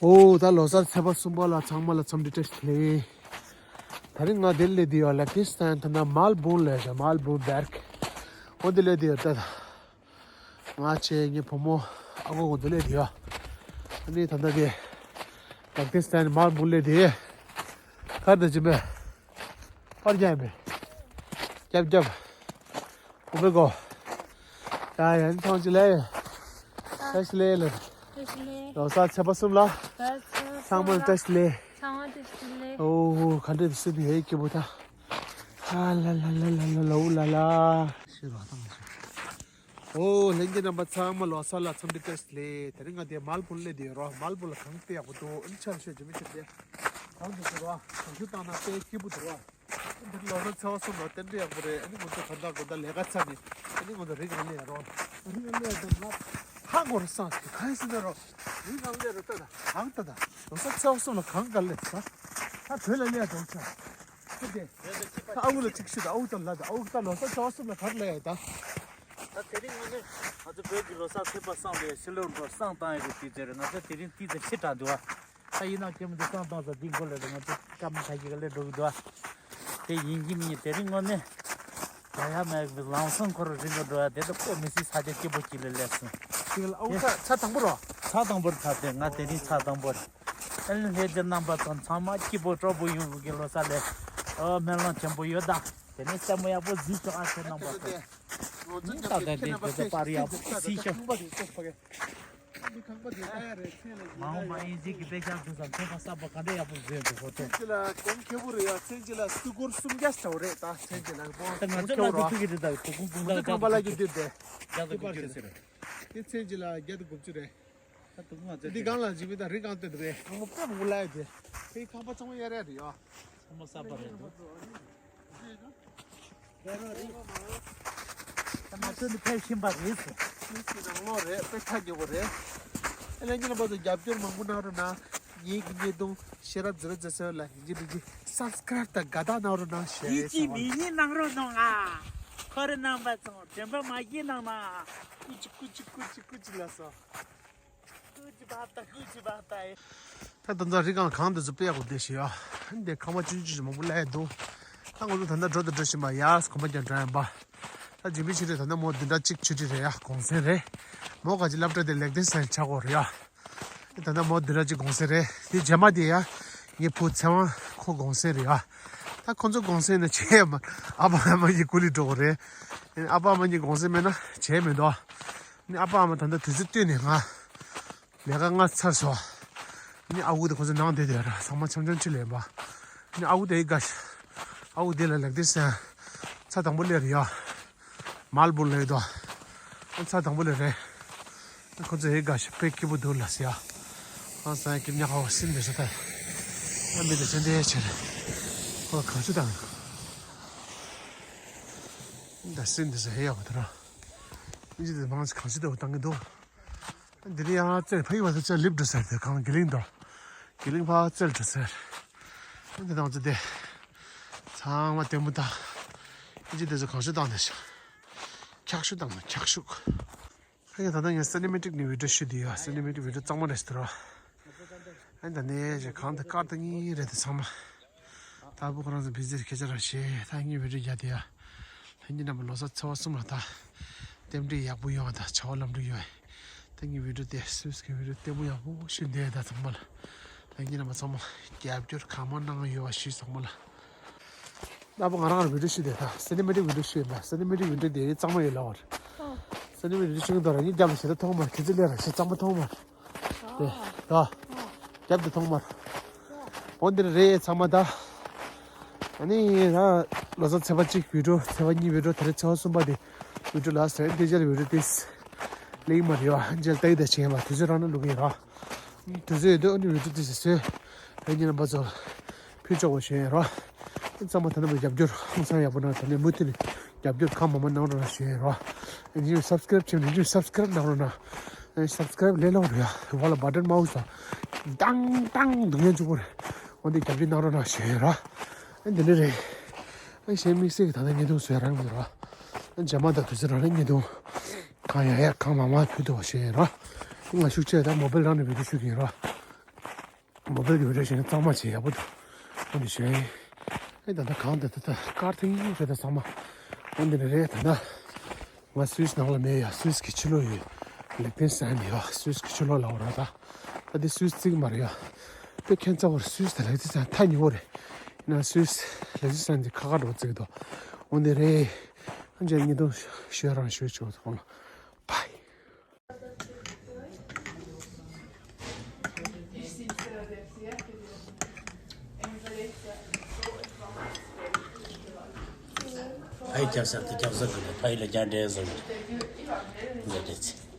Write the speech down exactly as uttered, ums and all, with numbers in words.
ཨོ་ད་ལོ་གསར་ཚེས་པ་གསུམ་པ་ལ་ཚང་མ་ལ་འཚམས་འདྲི་བཀྲ་ཤིས་བདེ་ལེགས། ད་རིང་ང་འདིར་སླེབས་བསྡད་ཡོད། ལེག་ཏན་སི་ཊན་ད་ལྟ་མལ་སྦོན་ལ་ཡོད། མལ་སྦོན་བེར་ཀི། ཨོ་འདི་སླེབས་བསྡད་ཡོད་ད། ང་བཅས་ངའི་བུ་མོ་ཨ་ཁུ་ཁོང་ཚོ་སླེབས་བསྡད་ཡོད། ཨ་ནི་ད་ལྟ་དེ་ལེག་ཏན་སི་ཊན་མལ་སྦོན་སླེབས་བསྡད་ཡོད། ག་རེ་ད་ཅི་མེད། པར་རྒྱབ་པས། རྒྱབ་རྒྱབ། ཨོ་མའི་གོ། ཡ་ཡ་ཚང་ཅི་ལེ། བཀྲ་ཤིས་བདེ་ལེགས། བཀྲ་ཤིས་བདེ་ལེགས། ལོ་གསར་ཚེས་པ་གསུམ་ལ། ལོ་གསར་ཚེས་པ་ཚང་མ་ལ་གསུམ་ལ། བཀྲ་ཤིས་བདེ་ལེགས། ཚང་མ་བཀྲ་ཤིས་བདེ་ལེགས། ཨོ་ག་འདྲ་འདུག་སེམས་ཡེ་སྐྱིད་པོ་ད། ཨ་ལ་ལ་ལ་ལ་ལ་ལ་ཨུ་ལ་ལ། ཤི་རོ་ཐང་ཆུ། ཨོ་ལྷན་རྒྱས་རྣམ་པ་ཚང་མ་ལོ་གསར་ལ་འཚམས་འདྲི་བཀྲ་ཤིས་བདེ་ལེགས། དེ་རིང་ང་དེ་མལ་སྦོན་སླེབས་བསྡད་ཡོད་རོ། མལ་སྦོན་ལ་གངས་དཔེ་ཡག་པོ་འདུག་ཨ་ནི་ཆར་ཤོད་ཇི་མི་ཆེ་དེ། གངས་འདུག་ཟེར་རོ། གངས་ཆུ་བཏང་ན་དཔེ་སྐྱིད་པོ་འདུག་རོ། འདིར་ལོ་གསར་ཚེས་པ་གསུམ་ལ་རྟེན་འབྲེལ་ཡག་པོ་རེད། ཨ་ནི་ང་ཚོ་ད་ལྟ་དགོང་དག་ལས་ཀ་ཚར་ནས་ཨ་ནི་ང་ཚོ་རི་སྒང་སླེབས་རོ། རི་སྒང་སླེབས་དང་ང་ཧ་གོ་རེ་སངས་ཏེ་གང་ཡིན་ཟེར་ན་རོ། རི་སྒང་སླེབས་རེ་ལྟ་དང་གངས་ལྟ་དང་། ལོ་གསར་ཚེས་པ་གསུམ་ལ་གངས་ག་སླེབས་ད། ད་བོད་ལ་སླེབས་དང་ཆ། ཁྱོད་དེ། ད་ཨ་ཁུ་ལ་གཅིག་ཤོད་དང་། ཨ་ཁུ་ད་ལ་དང་། ཨ་ཁུ་ད་ལོ་གསར་ཚེས་པ་གསུམ་ལ་ག་རེ་སླེབས་ཡ་ད། ད་དེ་རིང་ངོ་ནས་ང་ཚོ་བོད་ཀྱི་ལོ་གསར་ཚེས་པ་བསང་ལས་ཕྱི་ལོགས་འགྲོ་བསང་བཏང་ཡ་གི་དུས་ཚོད་རེད། ང་ཚོ་དེ་རིང་ཏི་ཙི་ཕྱི་དྲགས་འདུག་ཨ། ད་ཡིན་ནའང་ཁྱེད་མི་ཚོ་བསང་བཏང་ས་འདི་མགོ་ལས་དང་ང་ཚོ་སྐམ་ཁ་ཤས་ཀ་ལས་འགྲོ་གི་འདུག་ཨ། དེ་ཡིན་གྱི་མིན་དེ་རིང་ངོ་ནས་ད་ཡ་མེད་གི་ལམ་སང་ཁོ་རང་རི་འགྲོ་འགྲོ་ཡ་དེ་ད་ཁོ་མི་སྲིད་ས་ཆ་སྐྱིད་པོ་ཅིག་ལ་སླེབས་སོང་། ཅིག་ལ་ཨ་ཁུ་ད་ཚར་དང་པོ་རོ། ཚར་དང་པོར་ཚར་ཏེ་ང་དེ་རིང་ཚར་དང་པོར། ཨ་ནི་ལྷན་རྒྱས་རྣམ་པ་ཚོ་ཚང་མ་སྐྱིད་པོ་སྤྲོ་པོ་ཡོང་བའི་གི་ལོ་གསར་ལ་ཨོ་སྨོན་ལམ་ཆེན་པོ་ཡོད་ད། དེ་ནས་སེམས་པ་ཡག་པོ་གཟིགས་ཤོག་ཨ་ཁྱེད་རྣམ་པ་ཚོ། ངོ་ཚ་ཉི་ད་ལྟ་འདི་དེ་ཚོ་པར་ཡག་པོ་གཟིགས་ཤོག། འདི་ཁང་པ་དེ་ཚོ་ཕ་གི། འདི་ཁང་པ་དེ་ལྟ་ཡ་རེད། ཚེ་ལ་ཡིན་མ་འོང་མ་ཡིན་གཅིག་གི་དཔེ་ཤག་དུ་ཙམ་ཚོད་པ་གསར་པ་ག་འདྲ་ཡག་པོ་བཟོས་འདུག་ཧོ་ཚེ། ཚེ་ལ་གོང་ཁེ་པོ་རེད་ཡ། ཚེ་ལ་སུ་སྒོར་སུམ་བརྒྱ་ཞིག་རེད་ད། ཚེ་ལ་གོང་ད་ང་ཚོ་ཁེ་པོ་ལ་རོ། དུ་ཐུག་གི་རེད་ད། དུ་ཁུང་ཀུང་ད་ཁང་པ་ལ་གི་དུས་དེ། བརྒྱ་དང་དགུ་བཅུ་ཟེར། དེ་ཚེ་ལ་བརྒྱ་དང་དགུ་བཅུ་རེད། ད་དུ་ཁུང་ང་ཚོ་འདི་སྒང་ལ་འཇིགས་མི་ད་རི་སྒང་དེ་རེད། ཁང་པ་དཔེ་མང་པོ་ལ་ཡ་དེ། དེ་ཁང་པ་ཚང་མ་གཡར་ཡ་རེད་ཡ། ཚང་མ་གསར་པ་རེད་འདུག་ད་ང་ཚོ་འདི་ཕེབས་ཕྱིན་པ་རེད་ཟེར། ཁྱེད་ཀྱི་ནང་ལོགས་རེད། དཔེ་ཁ་རྒྱག་པ་རེད། ཨ་ལས་ཉིན་པ་ཚོ་རྒྱབ་སྐྱོར་མང་པོ་གནང་རོགས་གནང་། ངེད་ཀྱི་བརྙན་ཐུང་ཤེས་རབ་ཛི་རོ་ཛི་སེ་བན་ལ་ཡིན་གཅིག་མིན་གཅིག་སབ་སི་ཀ་རབ་དང་དགའ་རྟགས་གནང་རོགས་གནང་ཞེས། ཡིད་ཆེས་མེད་ཉེས་གནང་རོགས་གནང་ཨ། ཁོ་རེ་རྣམ་པ་ཚོ་དྲན་པ་མ་བརྗེད་གནང་ན། ཀུ་ཅི་ཀུ་ཅི་ཀུ་ཅི་ཀུ་ཅི་ལ་སོ། ཀུ་ཅི་བ་ཏ་ཀུ་ཅི་བ་ཏ་ཨེ། ད་ད་ལྟ་རི་སྒང་གངས་འདི་ཚོ་དཔེ་ཡག་པོ་བསྡད་ཤག་ཡ། འདི་ཁང་པ་ཆུང་ཆུང་ཆུང་མང་པོ་སླེབས་འདུག་ད་ང་ཚོ་ད་ལྟ་འགྲོ་དང་འགྲོ་བཞིན་པ་ཡ། གོམ་པ་རྒྱག་འགྲོ་ཡིན་པ། ད་ཇི་མི་ཆི་རེད། ད་ལྟ་མོ་བདུན་ཕྲག་གཅིག་ཆུ་ཁྲི་རེད་ཡ། གུང་སེང་རེད། མོ་ག་ཅི་སློབ་གྲྭ་དེ་ལེགས་ལྡན་སེང་ཆགས་ཀྱི་ཡོད་རེད་ཡ། ད་ལྟ་མོ་བདུན་ཕྲག་གཅིག་གུང་སེང་རེད། དེ་རྗེས་མ་དེ་ཡ། ངའི་བུ་ཚེ་དབང་ཁོ་གུང་སེང་རེད་ཡ། ད་ཁོ་ཚོ་གུང་སེང་ན་བྱས་ཡོད་མ་རེད། ཨ་ཕ་ཨ་མ་གཉིས་སྐུ་ལུས་འགྲོ་གི་རེད། ཨ་ཕ་ཨ་མ་གཉིས་གུང་སེང་མེད་ན་བྱས་མི་འདུག་ནི་ཨ་ཕ་ཨ་མ་ད་ལྟ་དུས་ཚོད་བཏུས་ནས་ང་ལས་ཀ་ང་ཚར་སོང་། ནི་ཨ་ཁུ་དེ་ཁོ་ཚོ་ནང་བསྡད་དེ་ར་ཚང་མ་འཆམ་འཆམ་ཅིག་ལེན་པ། ནི་ཨ་ཁུ་དེ་ཡི་དགའ་ཤ། ཨ་ཁུ་དེ་ལ་ལེགས་ལྡན་སེང་ཚ་དང་པོ་སླེབས་རེད་ཡ། མལ་སྦོན་ལ་ཡོད་དོ། ཨ་ཚ་དང་པོ་ལ་རེད། ཨ་ཁོ་ཚོ་ཡི་དགའ་ཤ་དཔེ་སྐྱིད་པོ་འདུག་ལ་ཟེར་ཡ། ཨ་སང་སྐྱིད་ཉག་ཧ་བ་སིན་འདི་ས་ད། ཨ་མི་དེ་ཚོ་འདི་ཆེ་རེད། ཁོ་གང་ཤུ་དང་། ད་སིན་འདི་ས་ཧེ་ཡག་པོ་དེ་ར། ཨིན་ཇི་དེ་མང་ཆེ་གང་ཤུ་དེ་བ་བཏང་གི་འདུག་འདི་ནི་ཡང་རྩེར་ཕ་ཡུལ་བ་དུ་ཅག་ལིབ་འགྲོ་ཟེར་དེ་གང་གི་ལིང་དོ། གི་ལིང་ཕ་རྩེར་འགྲོ་ཟེར། འདི་དང་ཚོ་དེ། ཚང་མ་ལྟད་མོ་ལྟ། ཨིན་ཇི་དེ་ཚོ་གང་ཤུ་བཏང་དེ་ཤག་འཁྱག་ཤུག་བཏང་ན་འཁྱག་ཤུག་ཨ་ནི་ད་ལྟ་ངས་སི་ནི་མེ་ཊིག་ནས་བི་ཌིའོ་ཞུ་དེ་ཡོད། སི་ནི་མེ་ཊིག་བི་ཌིའོ་གཙང་མ་རེད་ཟེར་རོ། ཨ་ནི་ད་ནས་ཞེ་གང་དེ་དཀར་དང་གཉིས་རེད་དེ་ཚང་མ། ད་བུ་ཁོ་རང་ཚོ་བི་ཟི་རེད་སྐད་ཆ་རང་བཤད། ད་ངས་བི་ཌིའོ་རྒྱག་དེ་ཡ། ད་ངས་རྣམ་པ་ལོ་གསར་ཚེས་པ་གསུམ་ལ་ད། རྟེན་འབྲེལ་ཡག་པོ་ཡོང་བ་ད་བྱ་བ་ལམ་འགྲོ་ཡོང་བ། ད་ངས་བི་ཌིའོ་དེ་སུས་ཀྱི་བི་ཌིའོ་ལྟད་མོ་ཡག་པོ་ཞིག་འདས་ད་ཚང་མ་ལ། ད་ངས་རྣམ་པ་ཚང་མ་རྒྱབ་སྐྱོར་གང་མང་གནང་ཡོད་པ་ཞུས་ཚང་མ་ལ། ད་བུ་ང་རང་ལ་བི་ཌིའོ་ཞུ་དེ་ད་སི་ནི་མེ་ཊིག་བི་ཌིའོ་ཞུ་ཡིན་ད། སི་ནི་མེ་ཊིག་བི་ཌིའོ་དེ་གཙང་མ་ཡོད་ལ་བར། སི་ནི་མེ་ཊིག་བི་ཌིའོ་ཞུ་གི་འདུག་ར། ངས་རྒྱབ་ལ་ཞེ་ད་མཐོང་མ་ཁྱེད་ཚོ་ལས་ར་ཞེ་གཙང་མ་མཐོང་མ། དེ་ད། རྒྱབ་དེ་མཐོང་མ། འོ་འདིར་རེད་ཚང་མ་ད། ཨ་ནི་ད་ལོ་གསར་ཚེས་པ་གཅིག་བི་ཌིའོ་ཚེས་པ་གཉིས་བི་ཌིའོ་དེ་རིང་ཚེས་པ་གསུམ་པ་དེ་བི་ཌིའོ་ལ་སེ་དེ་རྗེས་ལ་བི་ཌིའོ་དེ་ལེགས་མ་རེད་བ། རྗེས་ལ་ལྟ་ཡི་ད་བྱས་མ་དུས་ཚོད་རང་ན་ལུག་གི་ར། དུས་ཚོད་ཡོད་དུས་ཨ་ནི་བི་ཌིའོ་དེ་ཟེར་སོས། ཨ་ནི་རྣམ་པ་ཚོ་ཕུལ་ཆོག་པ་ཞུ་ཡིན་རོ། ཨ་ཚང་མ་ད་ནམ་རྒྱབ་སྐྱོར་ཧང་སང་ཡག་པོ་གནང་། ད་ནི་མུ་མཐུད་ནས་རྒྱབ་སྐྱོར་གང་མང་མང་གནང་རོགས་གནང་ཞུ་ཡིན་རོ། ཨ་ནི་སབ་སི་ཀ་རབ་བྱས་ན་ནི་སབ་སི་ཀ་རབ་གནང་རོགས་གནང་། ཨ་ནི་སབ་སི་ཀ་རབ་ལས་སླ་པོ་རེད་ཡ། འོག་ལ་བ་ཊན་མའུ་སི་དང་ཏང་ཏང་འདུག་ཡན་གཅིག་པོ་རེད། འོ་འདི་རྒྱབ་སྐྱོར་གནང་རོགས་གནང་ཞུ་ཡིན་རོ། ཨ་ནི་འདི་ནི་རེད། ཨ་ནི་གཞན་དམིགས་བསལ་གྱི་ད་ལྟ་བརྙན་ཐུང་བཟོས་རང་མིན་རོ། ཨ་ནི་རྗེས་མ་ད་དུས་ཚོད་རང་རེད་བརྙན་ཐུང་། གང་ཡག་ཡག་གང་མང་མང་ཕུལ་ཐུབ་པ་ཞུ་ཡིན་རོ། ང་ཤུགས་ཆེ་ད་མོ་བེལ་རང་ནས་བི་ཌིའོ་ཞུ་གི་ཡིན་རོ། མོ་བེལ་གྱི་བི་ཌིའོ་བྱས་ན་གཙང་མ་བྱས་ཡག་པོ་འདུག་འོ་འདི་བྱས། ཨེ་ད་ལྟ་གང་དེ་ད་ལྟ་དཀར་ཐིང་ཐིང་རེད། ད་ཚང་མ་འོ་འདི་ནས་རེད། ད་ལྟ་ང་སུད་སི་ནང་ལ་མེད་ཡ། སུད་སི་གི་ཕྱི་ལོགས་ཡོད། ལིག་ཏེན་སི་ཊེན་ཡོད། སུད་སི་གི་ཕྱི་ལོགས་ལ་འོ་ར། ད་ད་འདི་སུད་སི་བརྩི་གི་མ་རེད་ཡ། དཔེ་ཁྱད་མཚར་པོ་རེད། སུད་སི་དང་ལིག་ཏེན་སི་ཊེན་ཐག་ཉེ་བོ་རེད། ཡིན་ན་སུད་སི་ལིག་ཏེན་སི་ཊེན་འདི་ཁ་ཁ་འགྲོ་བརྩི་གི་འདུག་འོ་འདི་རེད། ཨ་ཅག་ཉིས་སྟོང་ཞོལ་རང་ཞོལ་ཆོག་ཁོང་ལ། བྷའི། ཕའི་རྒྱབ་ས་དེ་རྒྱབ་ས་དེ་ནས་ཕའི་ལ་རྒྱ་འདྲེ་བཟོ་གི་འདྲེ་ཚེ།